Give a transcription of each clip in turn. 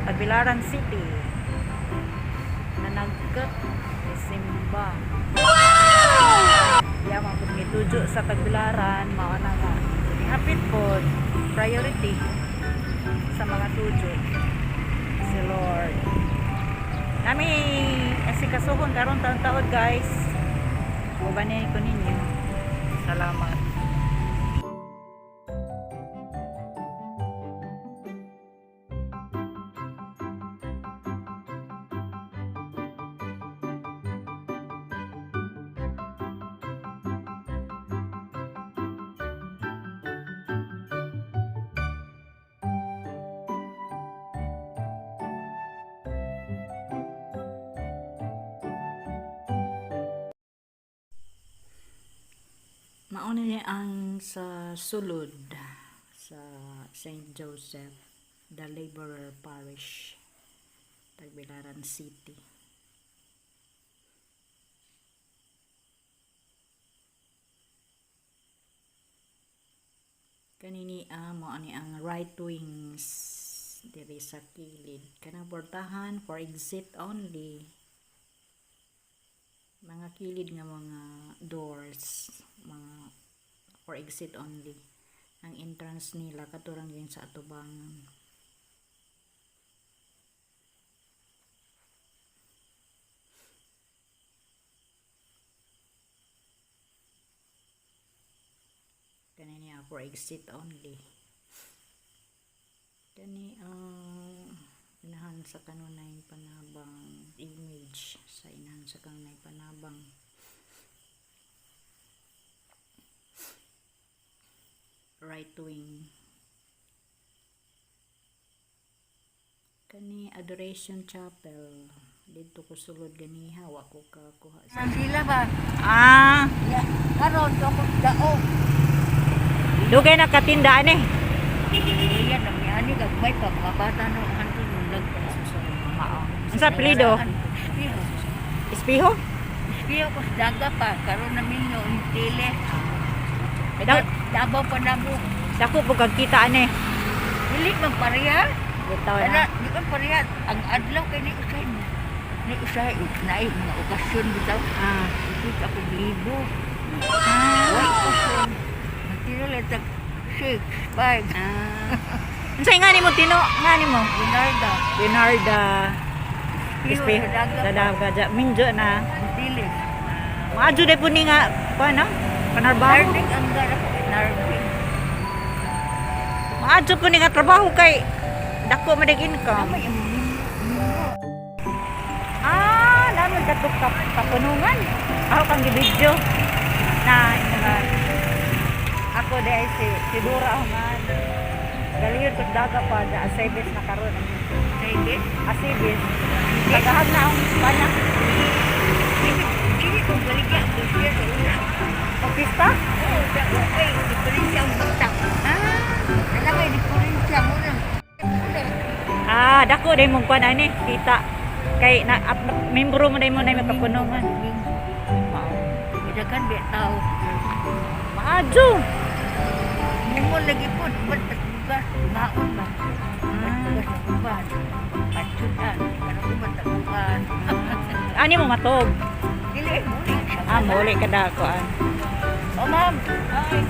Tagbilaran City. Nanagkat simba. Ya, mga pud mitujo sa Tagbilaran, mao na nga. Hapit pod priority sa mga tujo si Lord. Nami asikasuhon karon taon-taon, guys. Ubanin ko ninyo. Salamat. Mauna ni ang sa sulod sa St. Joseph the Laborer Parish, Tagbilaran City. Kanini mao ni ang right wings diri sa kilid. Kanang portahan for exit only. Mga kilid nga mga doors, mga for exit only. Ang entrance nila katurang din sa atubangan. Kani niya for exit only. Kani ang inahan sa kanunay panabang, image sa inahan sa kanunay panabang. Right wing. Kani Adoration Chapel. Dito ko sulod ganiha, wa ko kakuha sa Sila ba? Ah, Ya, karon to ko dao. Dugay na katinda ani. Iya na mi ani gagmay pa mga bata no hanto nag Unsa apelyido? Espiho. Espiho? Espiho ko sa daga pa karon na minyo tele. Daw, Dabaw pa na mo. Dako po kag kita ani. Dili man pareha. Bitaw Ana, na. di man pareha. Ang adlaw kay ni usahay ni usahay naay mga okasyon bitaw. Ikot ako libo. Way okasyon. Nagtira lang tag 6, 5. Ah. Unsay nga nimo, Tino? Nga nimo? Leonardo. Leonarda. Espiho Espiho. sa daga pa. Dadaga ja minjo na. Dili. Maadyo day po ni nga kuan no? Panarbaho. Narding ang gara ko. Narding. Maadyo po ni nga trabaho kay dako man dag income. Tama yung minyo. Ah, naman katok kapunungan. Ako kang gibidyo na mga ako dahil si Dora ako man. Galiyon ko daga pa da asibis na karon. Sige. Asibis. Pagahag na akong pana. Sige, sige kung baligya ko siya sa una. Pagpista? Oo, sa okay, diferensya ang bata. Ah. Alam may diferensya mo na. Ah, dako day mong kuan ani kita. Kay na up, membro mo na makapunungan. Mao. Idagan biya tao. Maadyo. Mumo lagi po, ba't at bugas, maon ba? Ba't bugas na uban? Patsudan, karong uban na uban. Ani mo matog. Dili, muli siya. Ah, muli ka da kuan. Oh, ma'am. Ay.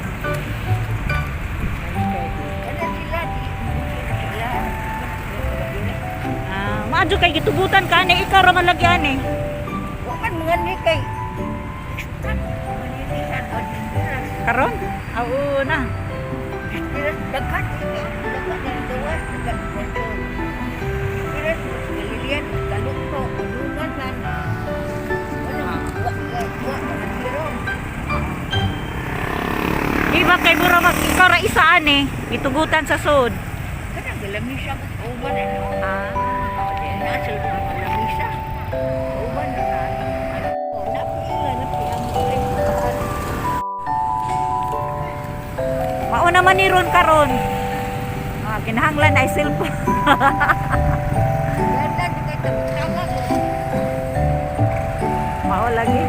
Kana sila, di, muli na sila. Ah, maadyo kay gitugutan ka ani, ikaw ra man lagi ani. Wa man mga ni kay stuck manilihan o dispiras. Karon? Oo na. Dispiras daghan ini daghan ng gawas daghan ng dispiras galilian kalukto kunungan man. Ano wa wa wa man. Di ba kay mura mag ikaw ra isa ani, gitugutan sa sud. Kanang galamisa ko uban ano. Ah, Na sa mga lamisa. Uban na na. Ano napi napi ang mga. Mao naman ni ron karon. Ah, kinahanglan ay cellphone. Ganda di kay tama. Mao lagi.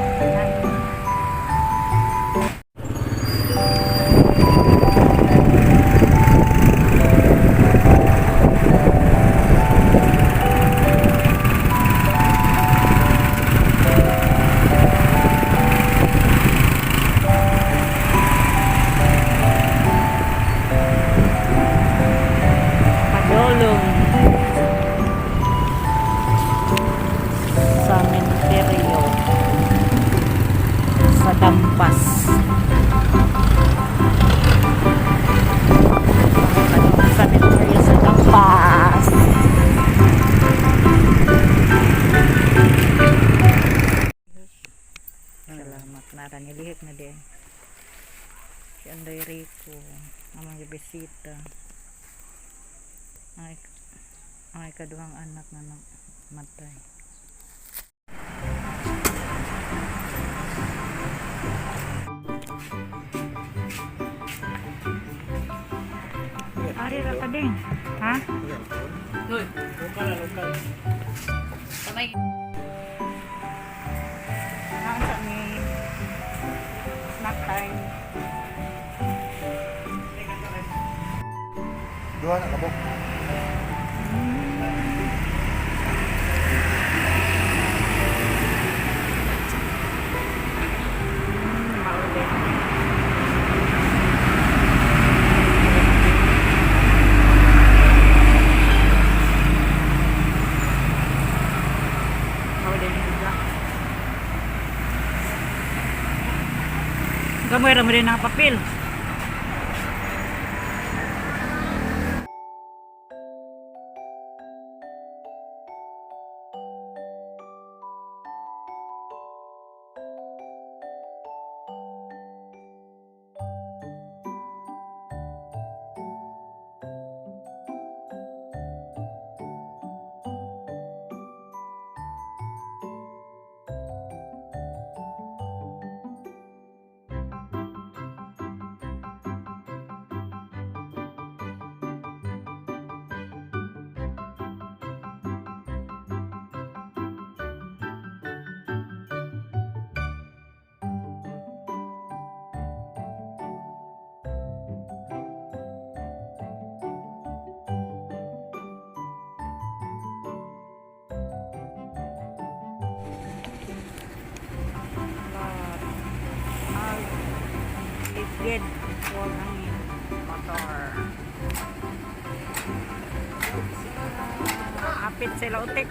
Tampas. Cemetery sa Tampas. Salamat nara nilihit na din. Si Anday Rico, ang mga bisita. Ang ikaduhang anak na namatay. Ari ra ka din. Ha? Kamay. Nasa mi snack time. Duha na kabok. Mauli. Mauli ni juga. Gamay ra mo din ang papel. Ay, ligid. Huwag hangin. Motor. Apit sila utik.